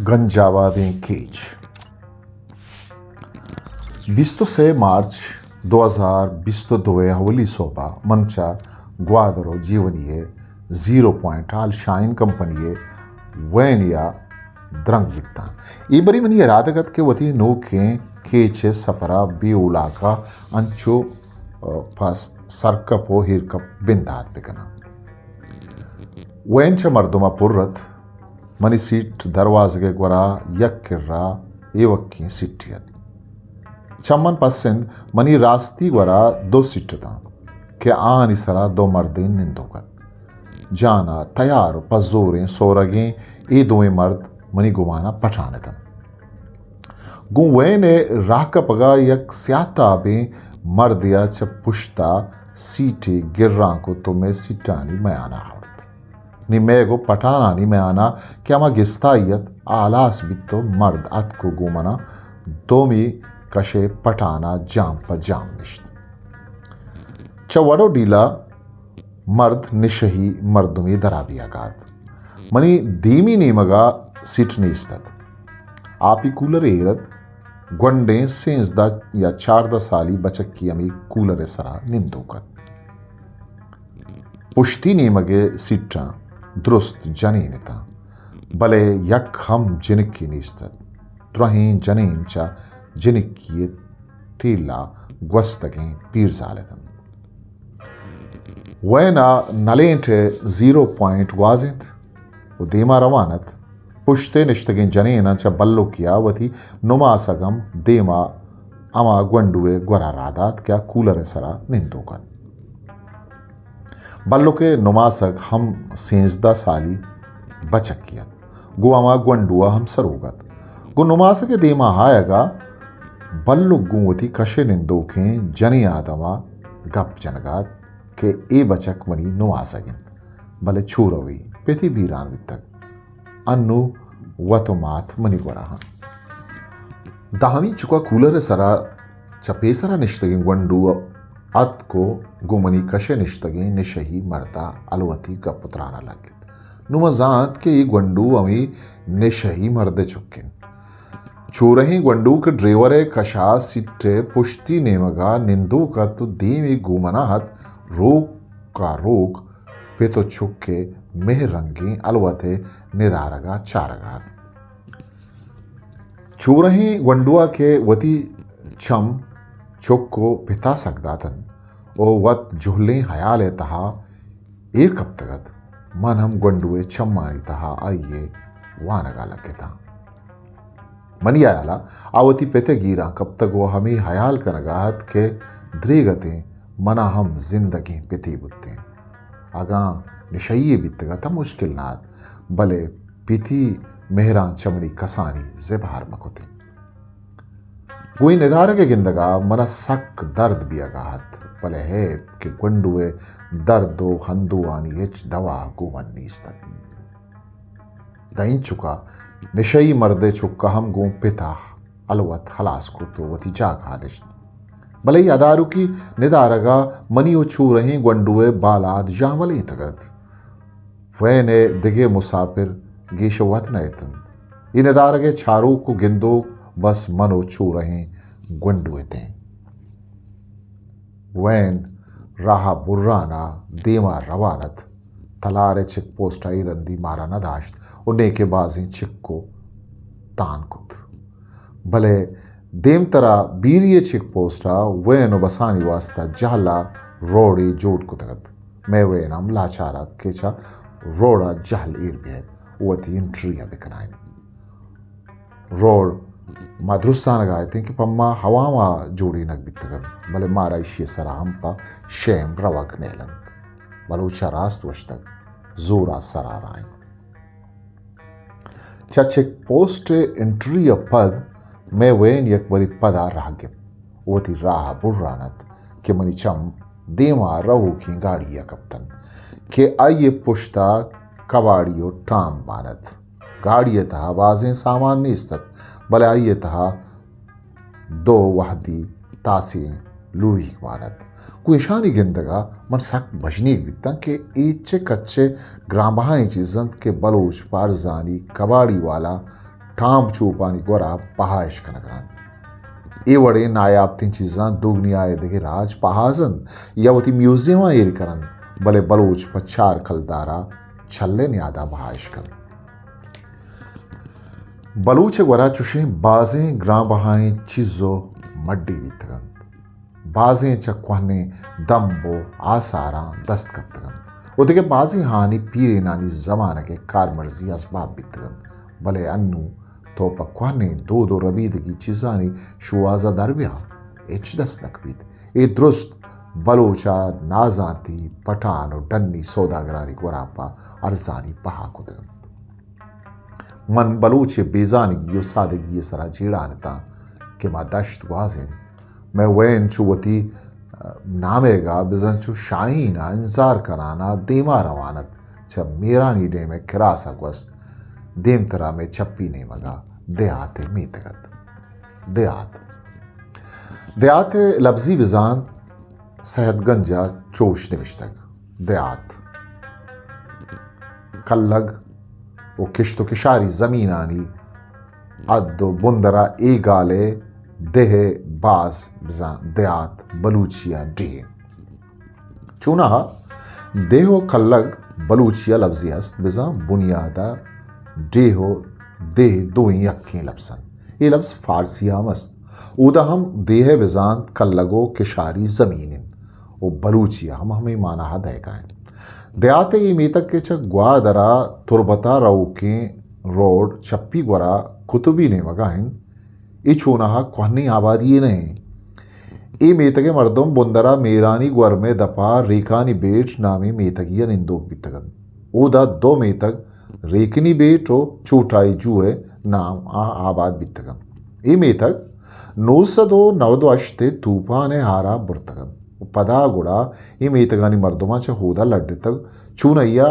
گنجآبادیں کیچ۔ بیست ءُ سے مارچ دو ہزار بیست ءُ دو ءِ اولی سہب ءَ من چہ گوادر ءُ جیونی ءِ زیرو پوائنٹ آل شائن کمپنی ءِ وینے ءَ درنگ بیتاں۔ اے بری منی ارادگ ات کہ وتی نوکیں کیچ ءِ سپر ءَ بے اولاک ءَ انچو، آ، پہ سرکپ ءُ ہیرکپ بندات بکناں۔ وین چہ مردم ءَ پر ات۔ منی سیٹ دروازگ ءِ گورا یک کرا ایوکیں سیٹے ات۔ چہ من پسند منی راستی گورا دو سیٹ اتاں کہ آہانی سرا دو مردین نندوک ات۔ جان ءَ تیار ءُ پہ زوریں سورگیں اے دوئیں مرد منی گمان ءَ پٹھان اتنت۔ گوں وین ءِ راہ کپگ ءَ یک سیاہ تابیں مردے ءَ چہ پشت ءَ سیٹے گران کت ءُ مئے سیٹانی میان ءَ آورت۔ نی مئیگ ءُ پٹھانانی میان ءَ کہ ہما گستائی ات، آ ہلاس بیت ءُ مرد اتک ءُ گوں من ءَ دومی کش ءِ پٹھان ءَ جام پہ جام نشت۔ چہ وڑ ءُ ڈیل ءَ مرد نشہی مردمے درا بیاگ ءَ ات۔ منی دیمی نیمگ ءَ سیٹ نیست ات۔ آپی کولرے ایر ات۔ گونڈیں سیزدہ یا چاردہ سالی بچکے ہمے کولر ءِ سرا نندوک ات۔ پشتی نیمگ ءِ سیٹاں درست جنین اتاں، بلے یک ہم جنکے نیست ات۔ درہیں جنین چہ جنکی ءِ تیل ءَ گوستگیں پیرزال اتنت۔ وین ءَ نلینٹ ءِ زیرو پوائنٹ گوازینت ءُ دیما روان ات۔ پشت ءَ نشتگیں جنیناں چہ بلوکے ءَ وتی نماسگ ہم دیما ہما گونڈو ءِ گورا راہ دات کہ آ کولر ءِ سرا نندوک ات۔ بلوک ءِ نماسگ ہم سیزدہ سالی بچکے ات۔ گوں ہما گونڈو ءَ ہمسروگ ات۔ گوں نماسگ ءِ دیما آیگ ءَ بلوک گوں وتی کش ءَ نندوکیں جنیں آدم ءَ گپ جنگ ءَ ات کہ اے بچک منی نماسگ انت، بلے چوروی پتی بیران بیتگ۔ انوں وت ءُ مات منی گورا انت۔ داں ہمینچک ءَ کولر ءِ سرا چہ پیسرا نشتگیں گونڈو اتک ءُ گوں منی کش ءَ نشتگیں نشہی مرد ءَ الوتی گپ ءُ تران ءَ لگت۔ نوں من زانت کہ اے گونڈو ہمے نشہی مرد ءِ چک انت۔ چورہیں گونڈو کہ ڈریور ءِ کش ءَ سیٹ ءِ پشتی نیمگ ءَ نندوک ات ءُ دیمی گوں من ءَ ات، روک ءَ روک پت ءُ چک ءِ مہر رنگیں الوت ءِ ندارگ ءَ چارگ ءَ ات۔ چورہیں گونڈو ءَ کہ وتی چم چک ءُ پت ءَ سک داتنت ءُ وت جہلیں ہیال ءِ تہا ایر کپتگ ات، من ہم گونڈو ءِ چمانی تہا آئی ءِ وانگ ءَ لگتاں۔ منی ہیال ءَ آ وتی پت ءَ گیران کپتگ ءُ ہمے ہیال کنگ ءَ ات کہ دریگتیں من ءَ ہم زندگیں پتے بوتیں۔ اگاں نشئی یے بیتگ ات تہ مشکل نہ ات، بلے پتی مہراں چہ منی کسانی زبہر مہ کتیں۔ گوں اے ندارگ ءِ گندگ ءَ من ءَ سک درد بیگ ءَ ات، بلے ہیپ کہ گونڈو ءِ درد ءُ ہندوانی ہچ دوا گوں من نیست ات۔ داں اینچک ءَ نشئی مرد ءِ چک ءَ ہم گوں پت ءَ الوت ہلاس کت ءُ وتی جاگہ ءَ نشت۔ بلے اے اداروکی ندارگ ءَ منی ءُ چورہیں گونڈو ءِ بالاد ژاملینتگ ات۔ وین ءِ دگہ مساپر گیش وت نہ اتنت۔ اے ندارگ ءِ چاروک ءُ گندوک بس من ءُ چورہیں گونڈو اتیں۔ وین راہ ءَ بران ءَ دیم ءَ روان ات۔ تلار ءِ چیک پوسٹ ءَ اے رندی مارا نہ داشت ءُ نیکہ بازیں چک ءُ تان کت۔ بلے دیمتر ءَ بیری ءِ چیک پوسٹ ءَ وین ءُ بسانی واستا جہل ءَ روڈے جوڑ کتگ ات۔ مئے وین ہم لاچار ات کہ چہ روڈ ءَ جہل ایر بیت ءُ وتی انٹری ءَ بکنائینت۔ روڈ ما درستانگ ءَ اتیں کہ پہ ما عوام ءَ جوڑینگ بیتگ انت، بلے مارا ایشی ءِ سرا ہم پہ شیم روگ نیل انت۔ بلوچ ءَ راست گوشتگ، زور ءَ سر ءَ رائینت۔ چہ چیک پوسٹ ءِ انٹری ءَ پد مئے وین یک برے پد ءَ راہ گپت۔ وتی راہ ءَ بران ات کہ منی چم دیم ءَ روکیں گاڑی ءَ کپت انت کہ آئی ءِ پشت ءَ کباڑی ءُ ٹام مان ات۔ گاڑی ءِ تہا بازیں سامان نیست ات، بلے آئی ءِ تہا دو وہدی تاسیں لوہیگ مان ات۔ گوں ایشانی گندگ ءَ من سک بژنیگ بیتاں کہ اے چہ کچ ءِ گرانبہائیں چیز انت کہ بلوچ پہ ارزانی کباڑی والا ٹامب چوپانی گورا پہا اش کنگا انت۔ اے وڑیں نایابتیں چیزاں دگنیا ء دگہ راج پہازنت یا وتی میوزیماں ایر کننت، بلے بلوچ پہ چار کلدارا چلے نیادا بہا اش کنت۔ بلوچ ء گورا چوشیں بازیں گران بہائیں چیز و مڈی بیتگ انت۔ بازیں چہ کوہنیں دمب و آساراں دست کپتگ انت و دگہ بازیں ہانی پیرینانی زمانگ ء کارمرزی اسباب بیتگ انت، بلے انوں تو پہ کوہنیں دود و ربیدگی چیزانی شوہاز ء در بیا، ہچ دست نہ کپیت۔ اے درست بلوچ ء نازانتی پٹان و ڈنی سوداگرانی گورا پہ ارزانی بہا کتگ انت۔ من بلوچ ء بیزانگی و سادگی ء سرا جیڑان اتاں کہ ما دشت گوازینت۔ مئے وین چو وتی، ء، نامگ ء بزاں چو شاہین ء انزار کنان ء دیما روان ات۔ چہ میرانی ڈیم ء کراس ء گوست۔ دیمترا مئے چپی نیمگ ء دیہات ء میتگ ات۔ دیہات۔ دیہات ء لبزی بزانت سید گنج ء چوش نبشتگ۔ دیہات۔ کلگ و کشت و کشاری زمینانی حد و بندرا اے گالے دہ باز بزاں دیہات بلوچی ء ڈیہہ۔ چوناہا دہ و کلگ بلوچی ء لبزے است، بزاں بنیادا ڈیہہ و دہ دوئیں یکیں لبز انت۔ اے لبز فارسی ء ہم است۔ اودا ہم دیہہ بزانت کلگ و کشاری زمین انت و بلوچی ء ہم ہمے معنی ء دئیگا انت۔ دیہات ء اے میتگ کہ چہ گوادر ء تربت ء روکیں روڈ چپی گورا قطبی نیمگا انت، اے چوناہا کوہنیں آبادی یے نہ انت۔ اے میتگ ء مردم بندرا میرانی گورمے دپا ریکانی بیٹ نامیں میتگی ء نندوک بیتگ انت۔ اودا دو میتگ ریکنی بیٹ و چوٹائی جو ء نام آ آباد بیتگ انت۔ اے میتگ نو سد و نود و ہشت ء توپان ء ہارا برتگ انت و پدا گڑا اے میتگانی مردماں چہ ہودا لڈتگ۔ چوناہیا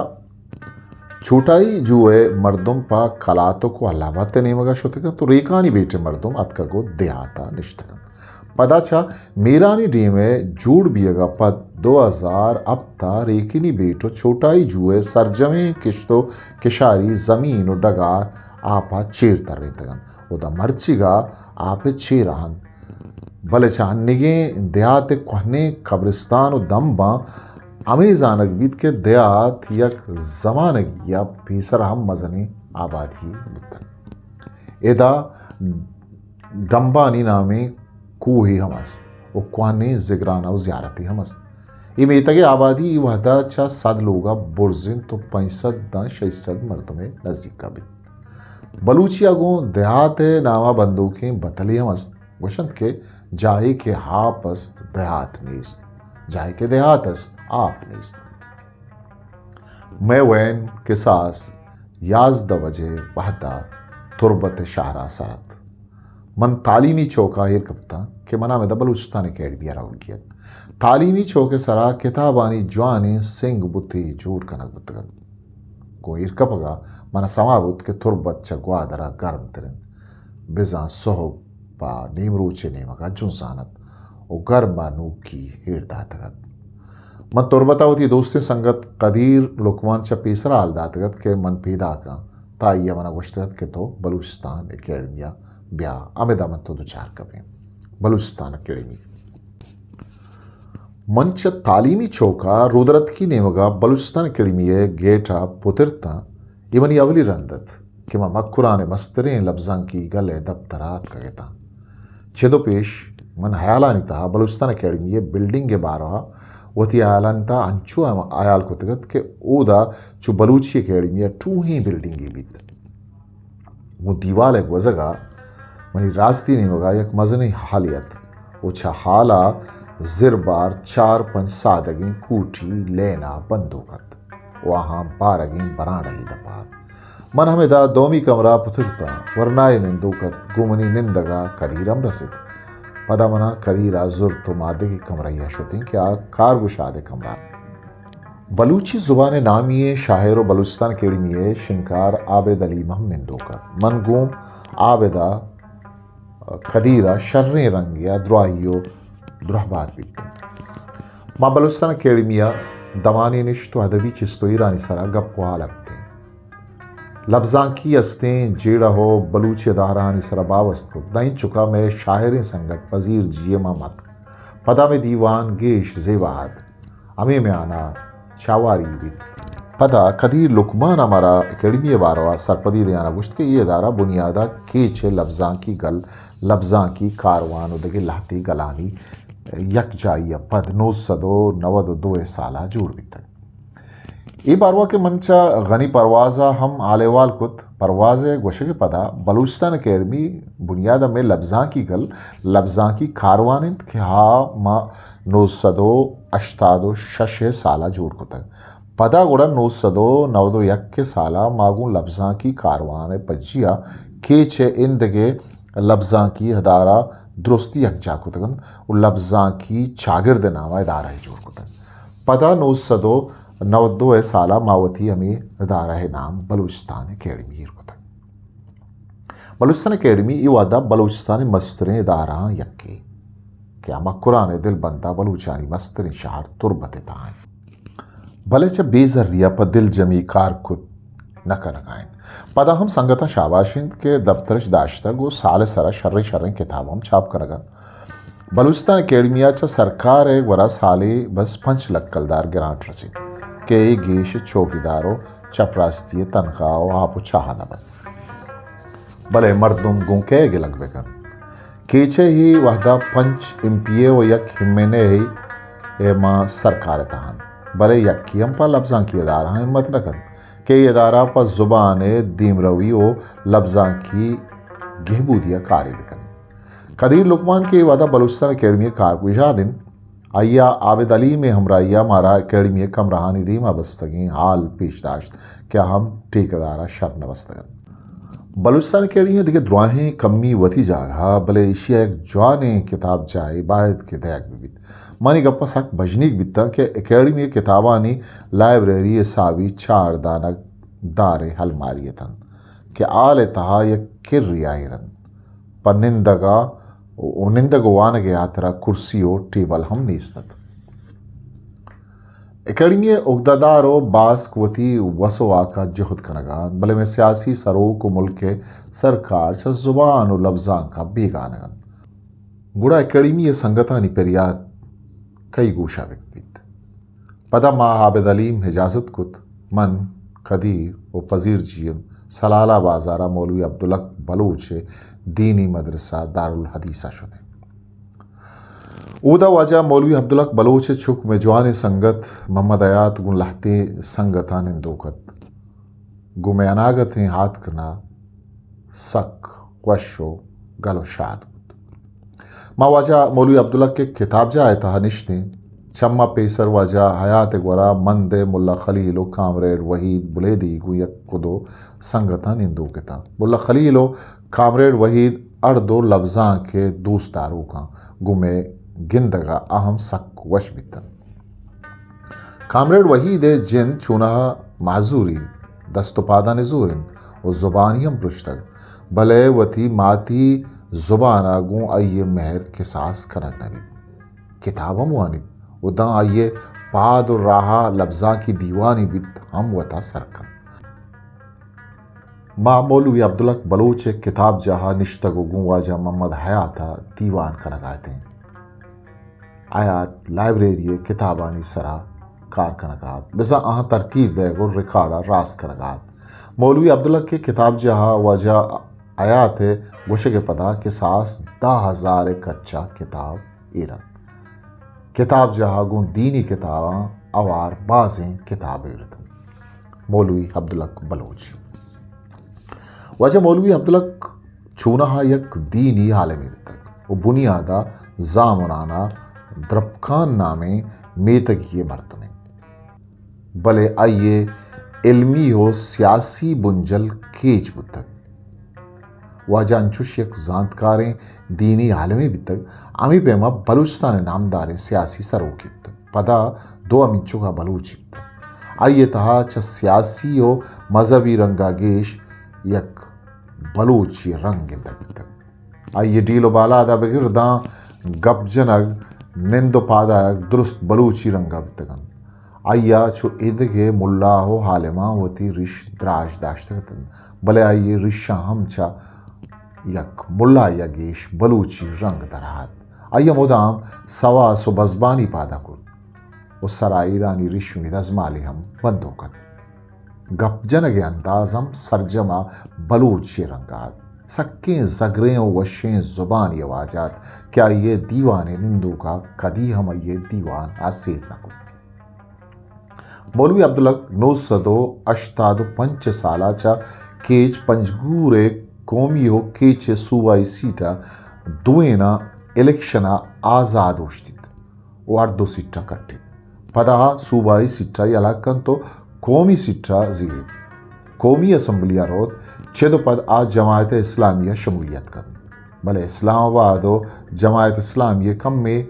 چوٹائی جو ء مردم پہ کلاتک و اللہ آباد ء نیمگ ء شتگ انت و ریکانی بیٹ ء مردم اتکگ و دیہات ء نشتگ انت۔ پدا چہ میرانی ڈیم ء جوڑ بیگ ء پد دو ہزار ہپت ء ریکینی بیٹ و چوٹائی جو ء سرجمیں کشت و کشاری زمین و ڈگار آپ ء چیر ترینتگ انت۔ اودا مرچیگ ء آپ ء چیر ء انت۔ بلے چہ انیگیں دیہات ء کوہنیں قبرستان و دمباں ہمے زانگ بیت کہ دیہات یک زمانگی ء پیسر ہم مزنیں آبادی بوتگ۔ ادا ڈمبانی نامیں کوہے ہم است و کوہنیں زگرانہ و زیارتے ہم است۔ اے میتگ ء آبادی اے وہدا چہ سد لوگا برز انت و پنچ سد داں شش سد مردم ء نزیکا بیت۔ بلوچی ء گوں دیہات ء ناما بندوکیں بتلے ہم است۔ گوشنت کہ جاہے کہ آپ است، دیہات نیست، جاہے کہ دیہات است، آپ نیست۔ مئے وین کساس یازدہ بجے وہدا تربت شہرا سر ات۔ من تعلیمی چوکا ایر کپتاں کہ منا ہمدا بلوچستان اکیڈمی ء رؤگی ات۔ تعلیمی چوک ء سرا کتابانی جوانیں سنگ بتے جوڑ کنگ بوتگ انت۔ گوں ایر کپگا منا سما بوت کہ تربت چہ گوادر ء گرم تر انت۔ بزاں سہب پہ نیمروچ ء نیمگا جنزان ات و گرم ء نوکی ہیر داتگ ات۔ من تربت ء وتی دوستیں سنگت قدیر لقمان چہ پیسرا ہال داتگ ات کہ من پیداک آں، تاں آئی ء منا گوشتگ ات کہ تو بلوچستان اکیڈمی ء بیا، ہمدا من تو دچار کپیں۔ بلوچستان اکیڈمی۔ من چہ تعلیمی چوکا رودرتکی نیمگا بلوچستان اکیڈمی ء گیٹا پترتاں۔ اے منی اولی رند ات کہ من مکران ء مستریں لبزانکی گل ء دپترا اتکگ اتاں۔ چد و پیش من ہیالانی تہا بلوچستان اکیڈمی ء بلڈنگ ء باروا وتی ہیالانی تہا انچو ہم ہیال کتگ ات کہ اودا چو بلوچی اکیڈمی ء ٹوہیں بلڈنگے بیت۔ گوں دیوال ء گوزگا منی راستی نیمگا یک مزنیں ہالے ات و چہ ہالا زربار چار پنچ سادگیں کوٹی لینا بندوک ات و آہاں بارگیں برانڈہے دپا ات۔ من ہمدا دومی کمرہ پترتاں، ورنائے نندوک ات، گوں منی نندگا قدیر ہم رست۔ پدا منا قدیرا زرت و ما دگہ کمرہیا شتیں کہ آ کارگشادے کمرہ۔ بلوچی زبان ء نامی ئیں شاعر و بلوچستان اکیڈمی ء شنگکار عابد حلیم ہم نندوک ات۔ من گوں عابد ء قدیر ء شریں رنگے ء دراہی و دراہبات بیتیں۔ ما بلوچستان اکیڈمی ء دمانے نشت و ادبی چست و ایرانی سرا گپ و ہال ء بیتیں۔ لبزانکی استیں جیڑہ و بلوچی ادارہانی سرا باوست کت۔ داں اینچکا مئے شاعریں سنگت پذیر جی ایم ء مت۔ پدا مئے دیوان گیش زیبا ات۔ ہمے میانا چاواری بیت۔ پدا قدیر لقمان ء مارا اکیڈمی ء باروا سرپدی دیانا گوشت کہ اے ادارہ بنیادا کیچ ء لبزانکی گل، لبزانکی کاروان و دگہ لہتے گلانی یکجائی ء پد نو سد و نود و دو ء سالا جوڑ بیتگ۔ اے باروا کہ من چہ غنی پرواز ء ہم حال احوال کت، پرواز ء گوشگ ء پدا بلوچستان اکیڈمی بنیاد ء مئے لبزانکی گل، لبزانکی کاروان انت کہ ہا ما نو سد و ہشتاد و شش ء سالا جوڑ کتگ۔ پدا گڑا نو سد و نود و یک ء سالا ما گوں لبزانکی کاروان ء پجیا کیچ ء ایندگہ لبزانکی ادارہ درستی یکجا کتگ انت و لبزانکی چاگرد ء نام ء ادارہ جوڑ کتگ۔ پدا نو سد و نود و دو ء سالا ما وتی ہمے ادارہ ء نام بلوچستان اکیڈمی ایر کتگ۔ بلوچستان اکیڈمی اے وہدا بلوچستان ء مستریں ادارہاں یکے کہ ہما مکران ء دلبندا بلوچانی مستریں شہر تربت ء تہا انت۔ بلے چہ بے زری ء پہ دلجمی کار کت نہ کنگا انت۔ پدا ہم سنگتاں شاباش انت کہ دپترش داشتگ و سال ء سرا شریں شریں کتاب ہم چھاپ کنگ انت۔ بلوچستان اکیڈمی ء چہ سرکار ء گورا سالے بس پنچ لکھ کلدار گرانٹ رسیت کہ اے گیش چوکیدار و چپراستی ء تنخواہ و آپ و چاہ نہ بنت۔ بلے مردم گوں کئے گلگ بہ کنت؟ کیچ ء اے وہدا پنچ ایم پی اے و یک ایم این اے ء ما سرکار ء تہا انت، بلے یکے ہم پہ لبزانکی ادارہاں ہمت نہ کنت کہ اے ادارہ پہ زبان ء دیمروی و لبزانکی گہبودی ء کارے بہ کنت۔ قدیر لقمان کہ اے وہدا بلوچستان اکیڈمی ء کارگشاد انت، آئی ء عابد علیم ء ہمراہی ء مارا اکیڈمی ء کمرہانی دیما بستگیں ہال پیش داشت کہ آ ہم ٹیکہ دار ء شر نہ بستگ انت۔ بلوچستان اکیڈمی ء دگہ دراہیں کمی وتی جاگہ ء، بلے ایشی ء یک جوانیں کتاب جاہے باید کہ دئیگ بہ بیت۔ من اے گپ ء سک بژنیگ بیتاں کہ اکیڈمی ء کتابانی لائبریری حسابی چار دانگ دار ء الماری اتنت کہ ہال ء تہا یک کرے آئیر انت۔ پہ نندگ ء و نندگ و وانگ ء ہاترا کرسی و ٹیبل ہم نیست ات۔ اکیڈمی ء اگدہ دار و باسک وتی وس و واک ء جہد کنگ ء انت، بلے مئے سیاسی سروک و ملک ء سرکار چہ زبان و لبزانک ء بیگانگ انت۔ گڑا اکیڈمی ء سنگتانی پریات کئی گوش ء بہ بیت؟ پدا ما عابد علیم اجازت کت، من، قدیر و پذیر جی ایم سلالہ بازار ء مولوی عبدالحق بلوچ ء دینی مدرسہ دارالحدیث ء شتیں۔ اودا واجہ مولوی عبدالحق بلوچ ء چک مئے جوانیں سنگت محمد حیات گوں لہتیں سنگتاں نندوک ات۔ گوں مئے اناگتیں آتکنا سک وش و گل و شاد بوت۔ ما واجہ مولوی عبدالحق ء کتابجاہ ء تہا نشتیں۔ چما پیسر واجہ حیات ء گورا مند ء ملا خلیل و کامریڈ وحید بلیدی گوں یک و دو سنگتاں نندوک اتاں۔ ملا خلیل و کامریڈ وحید ہر دو لبزانک ء دوست داروکاں، گوں مئے گندگ ء آ ہم سک وش بیتنت۔ کامریڈ وحید ء جند چوناہا معذوری، دست و پادانی زور انت و زبانی ہم پرشتگ، بلے وتی ماتی زبان ء گوں آئی ء مہر کساس کنگ نہ بیت۔ کتاب ہم وانیت و داں آئی ء پاد و راہ ء لبزانکی دیوانے بیت ہم وتا سر کنت۔ ما مولوی عبدالحق بلوچ ء کتابجاہ ء نشتگ و گوں واجہ محمد حیات ء دیوان کنگ ء اتیں۔ حیات لائبریری ء کتابانی سرا کار کنگ ء ات، بزاں آہاں ترتیب دئیگ و ریکارڈ ء راست کنگ ء ات۔ مولوی عبدالحق ء کتابجاہ ء واجہ حیات ء گوشگ ء پدا کساس دہ ہزار ء کچا کتاب ایر انت۔ کتابجاہ ء گوں دینی کتاباں ہوار بازیں کتاب ایر اتنت۔ مولوی عبدالحق بلوچ۔ واجہ مولوی عبدالحق چوناہا یک دینی عالمے بوتگ و بنیادا زامران ء درپکان نامیں میتگی ء مردمے، بلے آئی ء علمی و سیاسی بنجل کیچ بوتگ۔ واجہ انچوش یک زانتکاریں دینی عالمے بیتگ، ہمے پیما بلوچستان ء نامداریں سیاسی سروکے بیتگ۔ پدا دو ہمینچکا بلوچے بیتگ۔ آئی ء تہا چہ سیاسی و مذہبی رنگا گیش یک بلوچی رنگ گندگ بیتگ۔ آئی ء ڈیل و بالاد ء بگر داں گپ جنگ، نند و پادایگ درست بلوچی رنگا بیتگ انت۔ آئی ءَ چو ایدگہ ملا ءُ عالماں وتی ریش دراج داشتگ اتنت، بلے آئی ءِ ریشاں ہم چہ یک ملایے ءَ گیش بلوچی رنگ در آت۔ آئی ءَ مدام سواس ءُ بزبانی پاد ءَ کرت ءُ سرا ایرانی ریشمی دزمالے ہم بندوک ات۔ گپ جنگ ءِ انداز ہم سرجم ءَ بلوچی رنگ ءَ ات۔ سکیں زگریں ءُ وشیں زبانی ءَ واجہ ات کہ آئی ءِ دیوان ءِ نندوک ءَ کدی ہم آئی ءِ دیوان ءَ سیر نہ کت۔ مولوی عبدالحق نو سد ءُ ہشتاد ءُ پنچ ءِ سال ءَ چہ کیچ پنجگور ءِ قومی ءُ کیچ ءِ صوبائی سیٹ ءَ دوئیناں الیکشن ءَ آزاد اوشتیت ءُ ہر دو سیٹاں کٹیت۔ پدا آ صوبائی سیٹ ءَ یلہ کنت ءُ قومی سیٹ ءَ زیریت۔ قومی اسمبلی ءَ روت، چد ءُ پد آ جماعت اسلامی ءَ شمولیت کنت۔ بلے اسلام آباد ءُ جماعت اسلامی ءِ کمے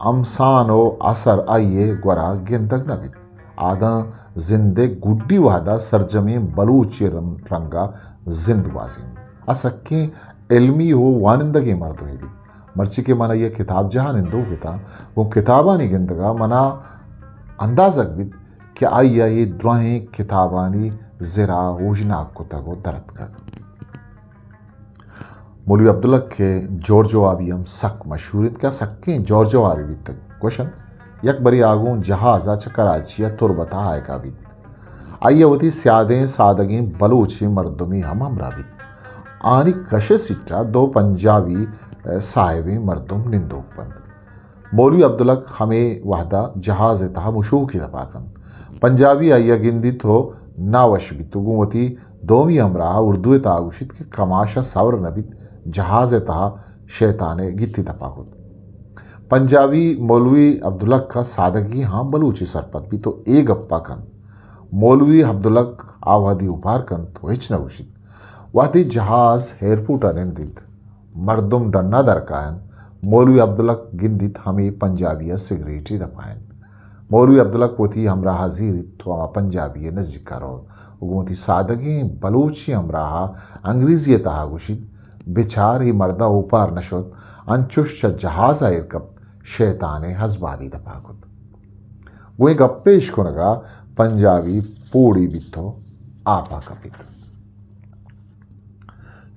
ہمسان ءُ اثر آئی ءِ گورا گندگ نہ بیت۔ آ داں زند ءِ گڈی وہد ءَ سرجمیں بلوچی رن-، رنگ ءَ زند گوازینت۔ آ سکیں علمی ءُ وانندگیں مردمے بیت۔ مرچی کہ من آئی ءِ کتابجاہ ءَ نندوک اتاں، گوں کتابانی گندگ ءَ من ءَ اندازگ بیت کہ آئی ءَ اے دراہیں کتابانی زر ءَ اوژناگ کتگ ءُ درتکگ۔ مولوی عبدالحق ءِ جور جوابی ہم سک مشہور انت کہ آ سکیں جور جوابی بیتگ۔ گوش انت، یک برے آ گوں جہاز ءَ چہ کراچی ءَ تربت ءَ آیگ ءَ بیت۔ آئی ءَ وتی سیادیں سادگیں بلوچیں مردمے ہم ہمراہ بیت۔ آنی کش ءِ سیٹ ءَ دو پنجابی، ءَ، صاحبیں مردم نندوک بنت۔ مولوی عبدالحق ہمے وہد ءَ جہاز ءِ تہا مشوکی دپا کنت۔ پنجابی آئی ءَ گندیت ءُ ناوش بیت ءُ گوں وتی دومی ہمراہ ءَ اردو ءِ تہا گوشیت کہ کماش ءَ صبر نہ بیت، جہاز ءِ تہا شیطان ءِ گیتی دپا کت۔ پنجابی مولوی عبدالحق ءِ سادگی ہاں بلوچی سرپد بیت ءُ اے گپ ءَ کنت۔ مولوی عبدالحق آ وہدی اوپار کنت ءُ ہچ نہ گوشیت۔ وہدے جہاز ایئرپورٹ ءَ نندیت، مردم ڈن ءَ در کاینت، مولوی عبدالحق گندیت ہمے پنجابی ءَ سگریٹے دپائینت۔ مولوی عبدالحق وتی ہمراہ ءَ زیریت ءُ ہما پنجابی ءِ نزیک ءَ روت ءُ گوں وتی سادگیں بلوچی ہمراہ ءَ انگریزی ءِ تہا گوشیت، بچار، اے مرد ءَ اوپار نہ شت، انچوش چہ جہاز ءَ ایر کپت، شیطان ءِ ہزبابی دپا کت۔ گوں اے گپ ءِ اشکنگ ءَ پنجابی پوڑی بیت ءُ آپ ءَ کپیت۔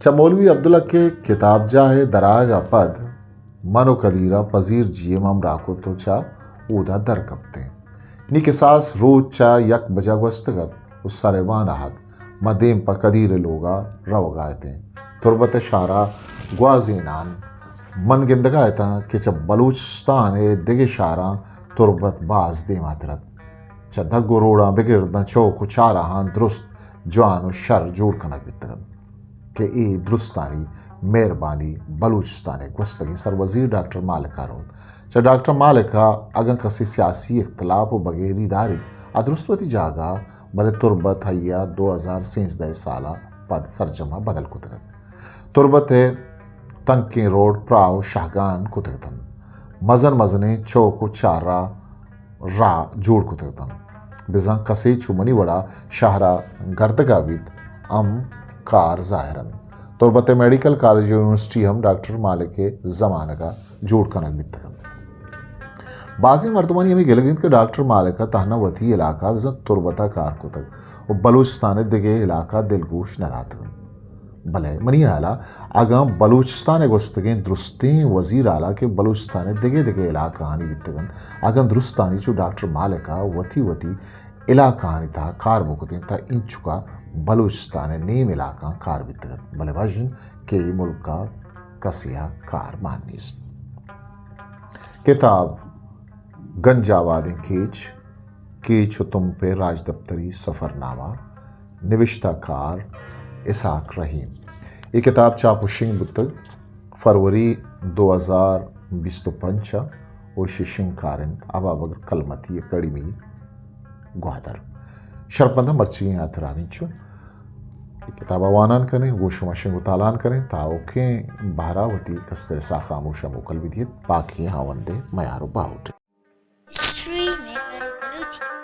چہ مولوی عبدالحق ءِ کتابجاہ ءِ درآیگ ءَ پد من ءُ قدیر ءَ پذیر جی ایم ہمراہ کت ءُ چہ اودا در کپتیں۔ نی کساس روچ چہ یک بجہ گوستگ ات ءُ سر ءِ بان ءَ ات۔ ما دیم پہ قدیر ءِ لوگ ءَ روگ ءَ اتیں۔ تربت ءِ شہر ءَ گوازینان من گندگ ءَ اتاں کہ چہ بلوچستان ءِ دگہ شہراں تربت باز دیماتر ات۔ چہ دگ ءُ روڈاں بگر داں چوک ءُ چارہاں درست جوان ءُ شر جوڑ کنگ بیتگ انت کہ اے درستانی مہربانی بلوچستان ءِ گوستگیں سروزیر ڈاکٹر مالک ءَ روت۔ چہ ڈاکٹر مالک ءَ اگاں کسے سیاسی اختلاف ءُ بگیری داریت، آ درست وتی جاگہ ءَ، بلے تربت آئی ءَ دو ہزار سیزدہ ءِ سال ءَ پد سرجم ءَ بدل کتگ ات۔ تربت ءِ تنکیں روڈ پراہ ءُ شہگان کتگ اتنت۔ مزن مزنیں چوک ءُ چارراہ راہ جوڑ کتگ اتنت۔ بزاں کسے چو منی وڑا شہر ءَ گردگ ءَ بیت، ہم کار ظاہر انت۔ تربت ءِ میڈیکل کالج ءُ یونیورسٹی ہم ڈاکٹر مالک ءِ زمانگ ءَ جوڑ کنگ بیتگ انت۔ بازیں مردمانی ہمے گلگ انت کہ ڈاکٹر مالک ءَ تہنا وتی علاقہ بزاں تربت ءَ کار کتگ ءُ بلوچستان ءِ دگہ علاقہ دلگوش نہ داتگ انت۔ بلے منی ہیال ءَ اگاں بلوچستان ءِ گوستگیں درستیں وزیر اعلیٰ کہ بلوچستان ءِ دگہ دگہ علاقہانی بیتگ انت، اگاں درستانی چو ڈاکٹر مالک ءَ وتی وتی علاقہانی تہا کار بکتیں، تہ اینچکا بلوچستان ءِ نیم علاقہاں کار بیتگ ات، بلے بژن کہ اے ملک ءَ کسے ءَ کار مان نیست۔ کتاب گنج آبادیں کیچ، کیچ ءُ تمپ ءِ راجدپتری سفرنامہ، نبشتہ کار اسحاق رحیم۔ اے کتاب چاپ ءُ شنگ بوتگ فروری دو ہزار بیست ءُ پنچ ءَ ءُ ایشی شنگکار انت ابابگر کلمتی اکیڈمی گوادر۔ شرپمنداں، مرچیگیں ہاترانی چو اے کتاب ءَ وانان کنیں، گوں شما شنگ ءُ تالان کنیں، تاوکیں بہر ءَ وتی کستر ساہ خاموش ءَ موکل بدیت۔ پاکیں ہاوند ءِ میار ءُ باہوٹ۔ History maker Balochi.